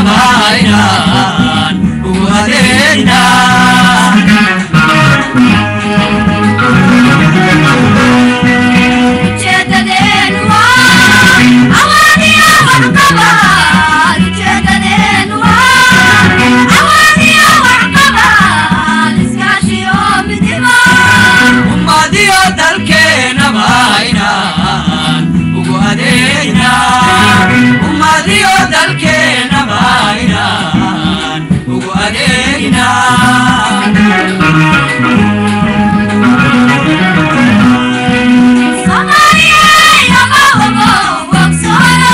Dalkeenaba inaan ugu adeegnaa. Ujeedadeenu waa awood iyo waxqabad. Ujeedadeenu waa awood iyo waxqabad, iskaashi oo midnimo. Ummadiyo dalkeenaba inaan ugu adeegnaa. Ummadiyo dalkeenaba inaan ugu adeegnaa. Soomaaliya ogo ogo ogsoono.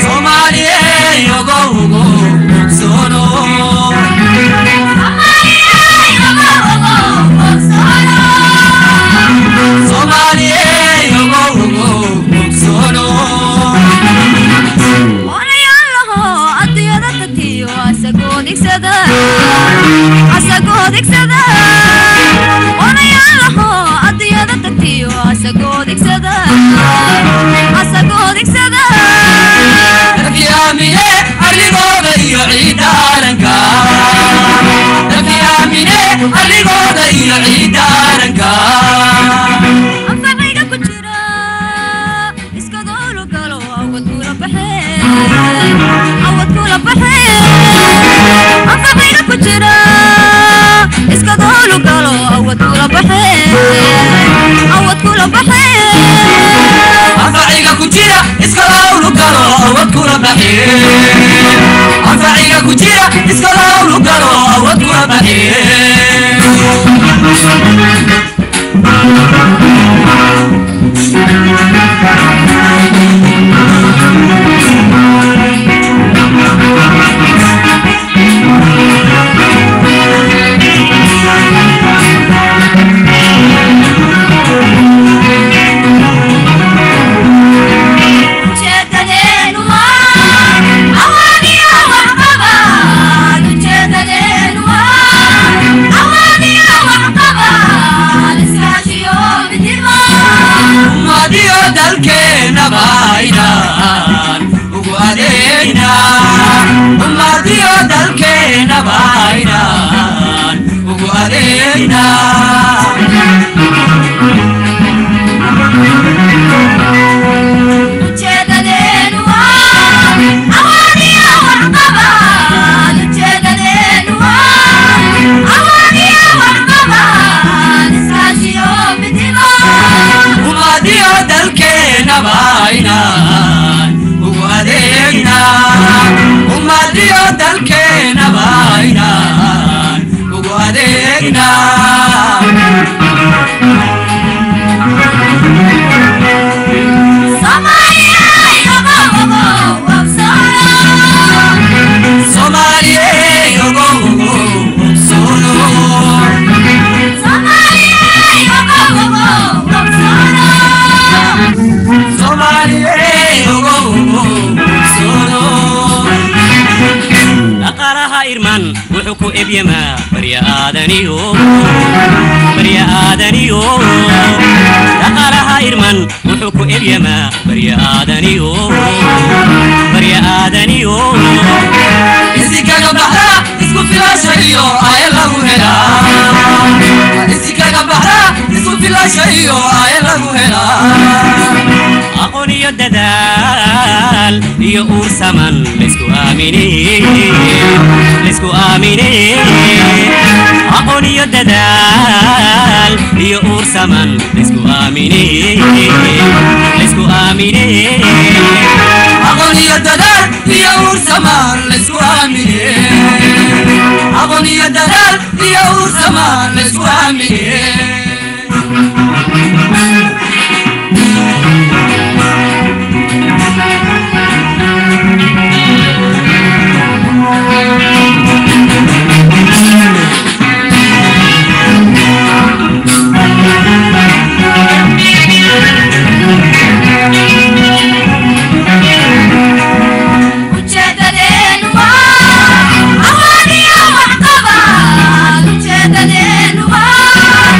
Soomaaliyey ogo ogo ogsoono. Soomaaliya ogo ogo ogsoono. Soomaaliyey ogo ogo ogsoono. Odayaalaho adduunyada tagtiyo asagoo digsada, asagoo digsada. Odayaalaho adduunyada tagtiyo asagoo digsada, asagoo digsada. Dalkii aamine arligooda iyo ciidda caalanka. Dalkii aamine arligooda iyo ciidda caalanka. Anfacayga ku jira iskadoolu galo, awad kula baxee, awad kula baxee. Anfacayga ku jira iskadoolu galo, awad kula baxee, awad kula baxee. Anfaciga ku jira iskalaawlu galo, awad kula baxee. Anfaciga ku jira iskalaawlu galo, awad kula baxee. Ujeedadeenu waa awood iyo waxqabad. Ujeedadeenu waa awood iyo waxqabad, iskaashi oo midnimo. Ummadiyo dalkeenaba inaan ugu adeegnaa. Ummadiyo dalkeenaba inaan ugu adeegnaa. Ujeedadeenu waa awood iyo waxqabad. Ujeedadeenu waa awood iyo waxqabad, iskaashi oo midnimo. Ummadiyo dalkeenaba inaan ugu adeegnaa. Ummadiyo dalkeenaba inaan ugu adeegnaa. Soomaaliya ogo ogo ogsoono. Soomaaliyey ogo ogo ogsoono. Soomaaliya ogo ogo ogsoono. Soomaaliyey ogo ogo ogsoono. Dhaqaalaha irman wuxuu ku ebyamaa barya aadaniyo, barya aadaniyo. Dhaqaalaha irman wuxuu ku ebyamaa barya aadaniyo, barya aadaniyo. Isikaga baxda isku filasha iyo aya lagu helaa. Isikaga baxda isku filasha iyo aya lagu helaa. Aqoon iyo dadaal iyo uur saman laysku aamine, laysku aamine. Aqoon iyo dadaal iyo uur saman laysku aamine, laysku aamine. Aqoon iyo dadaal iyo uur samaan laysku aamine. Aqoon iyo dadaal iyo uur samaan laysku aamine. Ujeedadeenu waa awood iyo waxqabad. Ujeedadeenu waa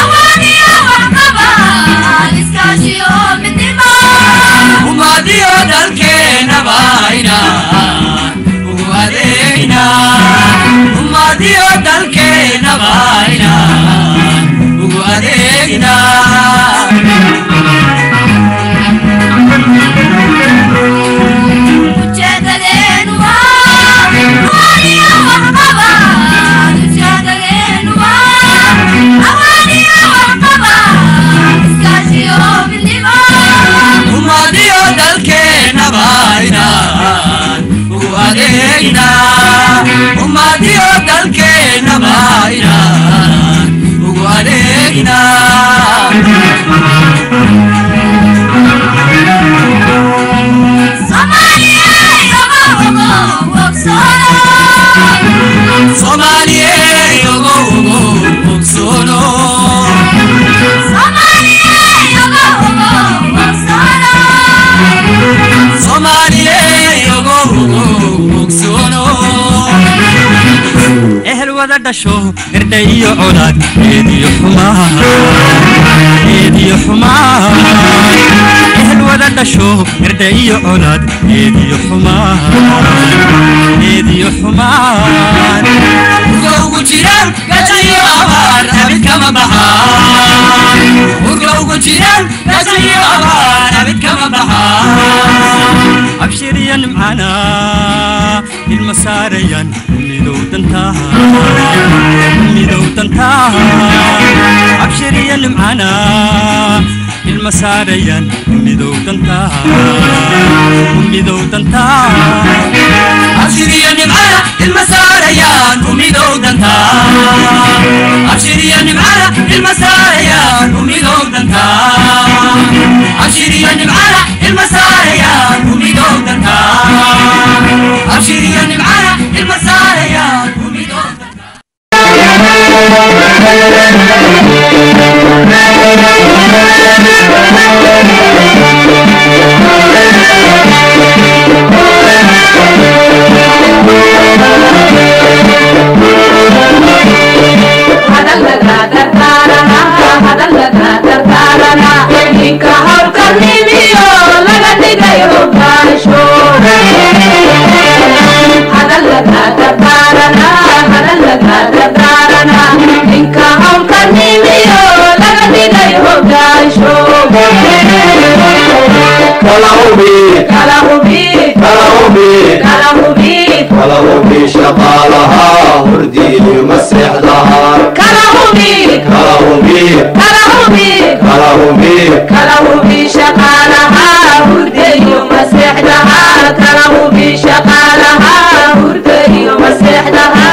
awood iyo waxqabad. Ummadiyo dalkeena baynaan ugu adeegnaa. Ujeedadeenu waa aqoon iyo waxqabad. Ujeedadeenu waa aqoon iyo waxqabad, iskaashi iyo midnimo. Ummadiyo dalkeena baynaan ugu adeegnaa. Ummadiyo dalkeena baynaan ugu adeegnaa. Soomaaliya ogo ogo ogsoono. Soomaaliyeey ogo ogo ogsoono. Soomaaliya ogo ogo ogsoono. Soomaaliyeey ogo ogo ogsoono. Ehel wada dhasho, erdhay iyo colaad, eediyo xumaa, eediyo xumaa. Ehel wada dhasho, erdhay iyo colaad, eediyo xumaa, eediyo xumaan. Urga ugu jiraan gajo iyo abaar abid kama baxaan. Urga ugu jiraan gajo iyo abaar abid kama baxaan. Abshir iyo nimcana ilma saarayaan, midow dantaa, midow dantaa. Abshir iyo nimcana ilma saarayaan, midow dantaa, midow dantaa. Abshir iyo nimcana ilma saarayaan, umidow dantaa. Abshir iyo nimcana ilma saarayaan, umidow dantaa. Abshir iyo nimcana ilma saarayaan, umidow dantaa. Abshir iyo nimcana ilma saarayaan, umidow dantaa. Ninka hawlkarnimiyo laga dhigayo hogaansho. Hadallada dardaarana, hadallada dardaarana, ninka hawlkarnimiyo laga dhigayo hogaansho. Kala hubi. Kala hubi. Kala hubi. Kala hubi. Kala hubi shaqaalaha hurdiyo ma seexdaha. Kala hubi. Kala hubi. Kala hubi. Kala hubi. Kala hubi shaqaalaha hurdayo maseexdaha. Kala hubi shaqaalaha hurdayo maseexdaha.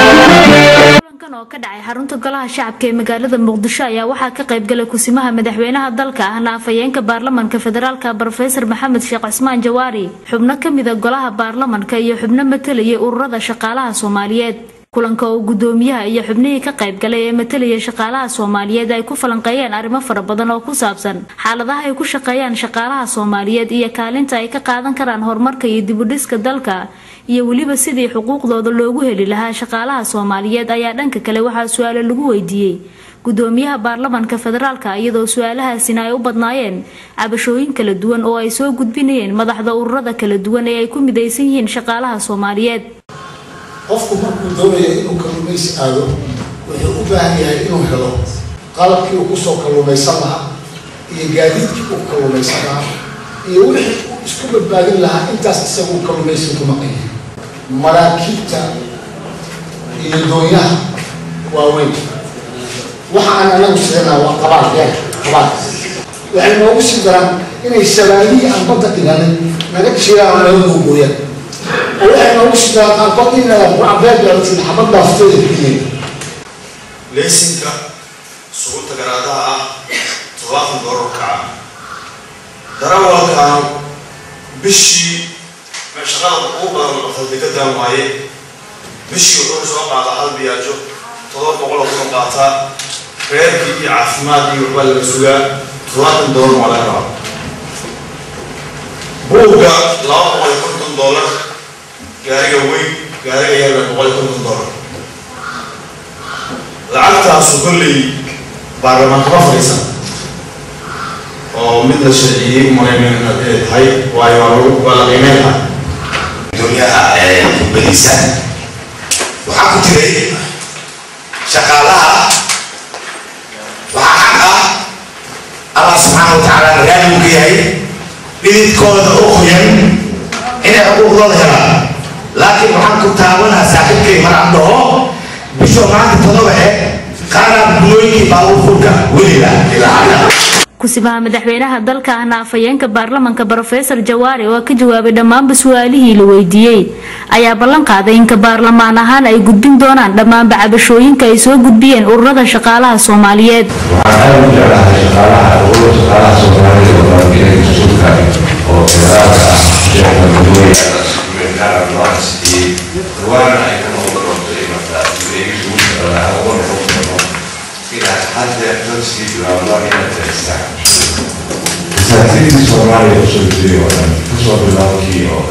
Kulankan oo ka dhacay xarunta Golaha Shacabka ee magaalada Muqdisho ayaa waxaa ka qaybgalay kusimaha madaxweynaha dalka, ahna afhayeenka baarlamanka federaalka, Brofesor Maxamed Sheekh Cismaan Jawaari, xubno kamida golaha baarlamanka iyo xubno matalayay ururada shaqaalaha Soomaaliyeed. Kulanka oo gudoomiyaha iyo xubnihii ka qaybgalay ee matalayay shaqaalaha Soomaaliyeed ay ku falanqeeyeen arrimo fara badan oo ku saabsan xaaladaha ay ku shaqeeyaan shaqaalaha Soomaaliyeed iyo kaalinta ay ka qaadan karaan horumarka iyo dib u dhiska dalka iyo weliba sidii xuquuqdooda loogu heli lahaa shaqaalaha Soomaaliyeed, ayaa dhanka kale waxaa su-aalo lagu weydiiyey gudoomiyaha baarlamanka federaalka, iyadoo su-aalahaasina ay u badnaayeen cabashooyin kala duwan oo ay soo gudbinayeen madaxda ururada kala duwan ee ay ku midaysan yihiin shaqaalaha Soomaaliyeed. Qofku markuu doonayo inuu kalluumaysi aado, wuxuu u baahan yahay inuu helo qalabkii uu kusoo kalluumaysan lahaa iyo gaadiidkii uu kalluumaysan lahaa iyo wixii uu isku badbaadin lahaa intaas isagu uu kalluumaysiga ku maqan yahay. Maraakiibta iyo doonyaha waaweyn waxa aan anagu sidanaa waa qabaal yar. Qabaal waxay noogu sii daraan inay shabaabihii aan badda dhiganin naga jiraan oo naga googooyaan, oo waxay noogu sii daraan qaarkood inay quracbeed baatiin xabad dhaaftooda biyeen. Leysinka sugunta garaadaha ah $70 kaca darawalkan bishii shaqada ugu badan qabta degadan waaye. Bishii wuxuu soo qaadaa hal biyaajo 700,000 qaataa. Reerkii iyo caafimaad iyo waxbaa laga sugaa, $70 waa laga rabaa. Buugga $250, gaariga weyn, gaariga yarna $150. Arrintaasu kolley baarlamaanka ma fadhiisan oo mid la sharciyey umalayno inaad inay tahay, waayo waa lagu waa la qiimeyn lahaa. Gudoomiyaha khudbadiisa waxaa ku jiray shaqaalaha waxaa xaq ah, Allah subxaana wa tacaala raali uu ka yahay, dhididkooda u qoyan inay xuquuqdooda helaan. Laakiin waxaan ku taabanaa saaxiibkay maraan dhaho bishoo maanta 7 qaaraan gunooyinkii baabuurfurka weliba ilaa hadda. Kusimaha madaxweynaha dalka ahna afhayeenka baarlamanka Brofesor Jawaari oo ka jawaabay dhammaanba su-aalihii la weydiiyey ayaa ballan qaaday inka baarlamaan ahaan ay gudbin doonaan dhammaanba cabashooyinka ay soo gudbiyeen ururada shaqaalaha Soomaaliyeed. Waxaan aada u jeclahay shaqaalaha, ururada shaqaalaha Soomaaliya oo dhan inay dastuurka oo federaalka ah sheekha gudooya loo ansixiyey, dhawaana ay ka noqon doonto in markaa eegis ugu socdaa uga noqon doono inaad hadda sii bilaabdaan inaad tixisaan dasaatiirtii Soomaaliya usoo jiray oo dhan, kasoo bilaabkii oo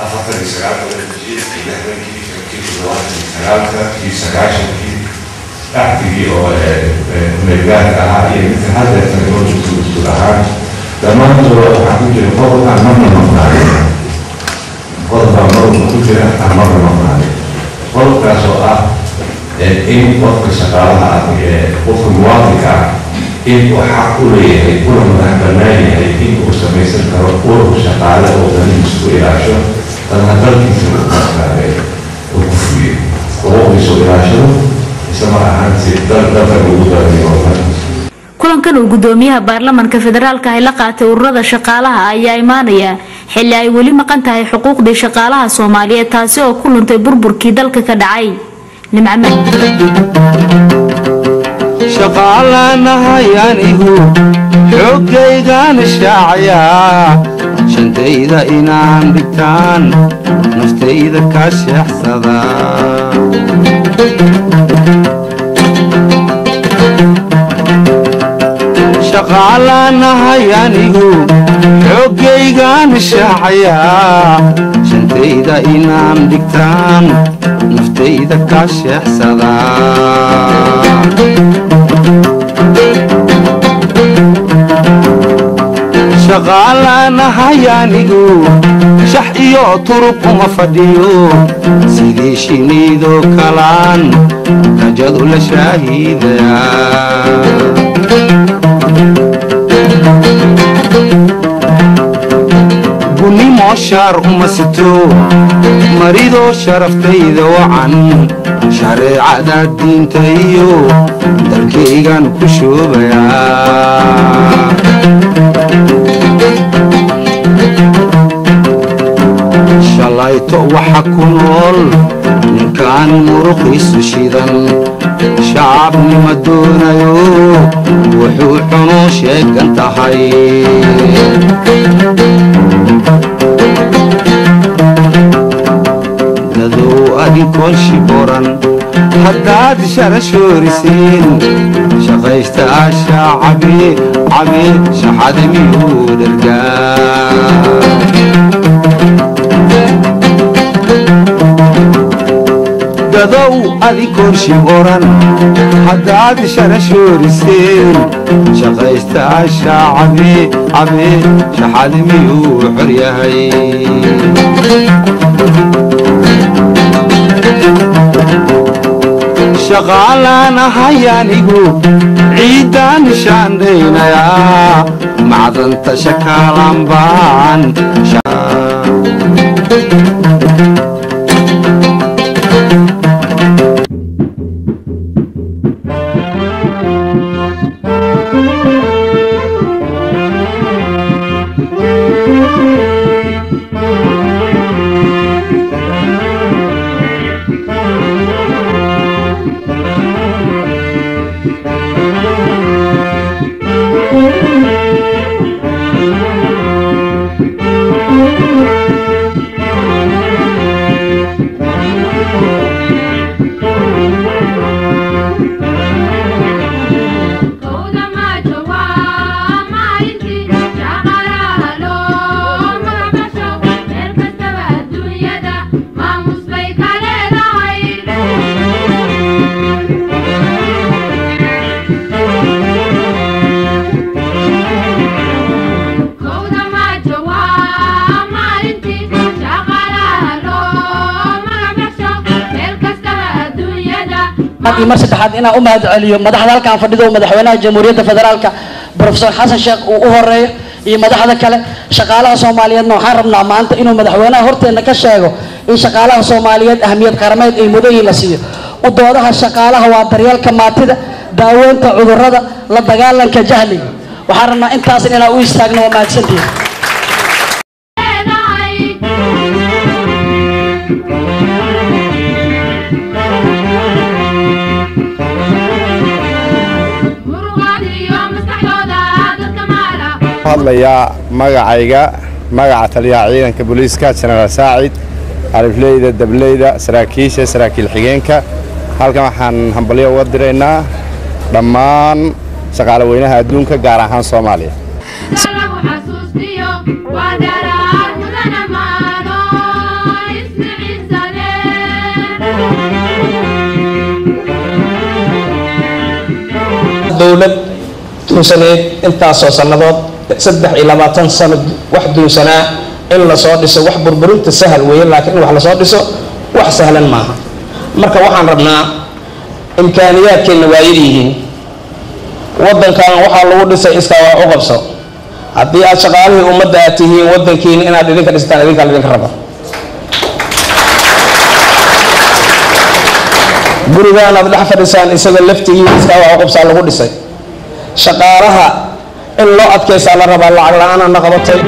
49-ka la dejiyey, kii 60-kii, kii 79-ka, kii 90-kii, axdigii oo meelgaarka ahaa iyo midka haddeertan inoo jirto dastuur ahaan, dhammaantooda waxaa ku jira qodobkaan marna maqnaanin. Qodobkaan marwalba ku jira aan marna maqnaanin, qodobkaas oo ah in qofka shaqaalaha ah, qofka muwaadinka ah, in uu xaq u leeyahay una madax bannaan yahay in uu samaysan karo urur shaqaale oo danihiisa ku ilaasho, danaha dalkiisa uu markaa uu ku fuliyo, xuquuqdiisa u ilaashado, isla mar ahaantii dalka ugu darayo horumarkiisa. Kulankan uu gudoomiyaha baarlamanka federaalka ay la qaatay ururada shaqaalaha ayaa imaanaya xilli ay weli maqan tahay xuquuqdii shaqaalaha Soomaaliyeed, taasi oo ku luntay burburkii dalka ka dhacay. Nimcame. Shaqaalanahay anigu, xooggaygaan shaacayaa, shantayda inaan dhigtaan naftayda ka sheexsada. Shaqaalanahay anigu, xooggaygaan shaacayaa, shantayda inaan dhigtaan naftayda ka sheexsada. Shaqaalanahay anigu, shax iyo turub uma fadhiyo, sidii shiniidoo kalaan rajadu la shaahiidaya. Gunnimo shaar uma sito, maridoo sharaftayda wacan, shareecada diinta iyo dalkaygan ku shoobayaa. Shalayto waxa ku nool ninkaan muruqiisu shidan, shacabnima doonayo, wuxuu cuno sheegan tahay. Dadow adinkoon shiboran haddaad sharashooriseen, shaqaysta shaacabi cabi shaxada miyuu dhargaa? Dadow adinkoon shiboran haddaad sharashooriseen, shaqaysta shaacabi cabi shaxada miyuu xor yahay? Shaqaalanahay anigu, ciiddaan shaandhaynayaa, macdanta shakaalan baan. Maamus bay ka leedahay. Iyo mar saddexaad inaan u mahad celiyo madaxda halkaan fadhido, madaxweynaha Jamhuuriyadda Federaalka Professor Xasan Sheekh uu u horeeyo iyo madaxda kale. Shaqaalaha Soomaaliyeedna waxaan rabnaa maanta inuu madaxweynaha horteena ka sheego in shaqaalaha Soomaaliyeed ahmiyad qarameed ay mudan yihiin la siiyo. U doodaha shaqaalaha waa daryeelka maatida, daaweynta cudurrada, la dagaalanka jahliga. Waxaan rabnaa intaas inaan u istaagno. Waa mahadsantihiin. Hadlayaa magacayga, magaca taliyaha ciidanka booliiska Jenaraal Saacid, alifleyda, dableyda, saraakiisha, saraakiil xigeenka, halkan waxaan hambalyo uga diraynaa dhammaan shaqaale weynaha adduunka, gaar ahaan Soomaaliya. Dowlad duunsaneed intaasoo sannadood, 23 sano, wax duunsanaa in lasoo dhiso, wax burburinta sahal weeye, laakiin in wax lasoo dhiso wax sahlan maaha. Marka waxaan rabnaa, imkaaniyaadkeenna waa yar yihiin. Waddankan waxaa lagu dhisay iskaa wax u qabso. Haddii aad shaqaalihii ummadda aad tihiin, waddankiina inaad idinka dhistaan idinkaa laydinka raba. Gurigaan aad dhex fadhisaan isaga laftigii iskaa wax u qabsaa lagu dhisay. Shaqaalaha in loo adkaysaa la rabaa, lacag la-aan na qabatay.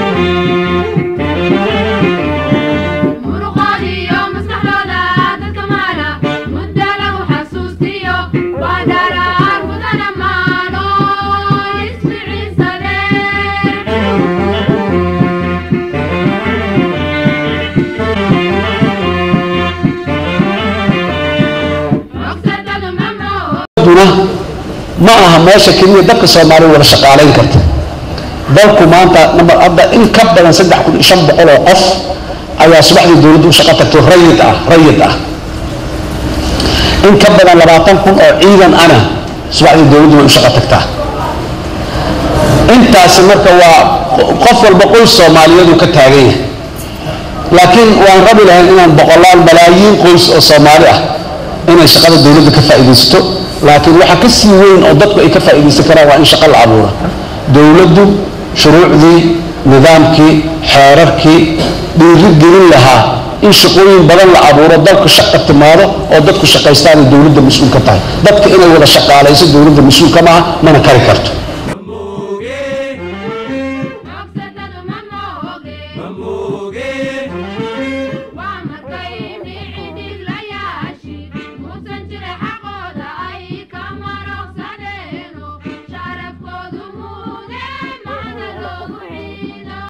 Duna ma aha meesha keliya dadka Soomaaliya wada shaqaalayn karta. Dalku maanta number hadda in ka badan 3500 oo qof ayaa subaxdii dowladdu u shaqo tagto, rayid ah. In ka badan 20,000 oo ciidan ana subaxdii dowladdu way u shaqo tagtaa. Intaasi marka waa qof walba qoys Soomaaliyeed uu ka taagan yahay, laakiin waan rabi lahayn inaan boqolaal malaayiin qoys oo Soomaali ah inay shaqada dowladda ka faa'iidaysato, laakiin waxa ka sii weyn oo dadku ay ka faa'iidaysan karaan waa in shaqo la abuuro. Dowladdu shuruucdii, nidaamkii, xeerarkii dhiiri gelin lahaa in shaqooyin badan la abuuro, dalku shaqo timaado oo dadku shaqaystaan ay dowladda mas-uul ka tahay. Dadka inay wada shaqaalayso dowladda mas-uul ka maaha, mana kari karto.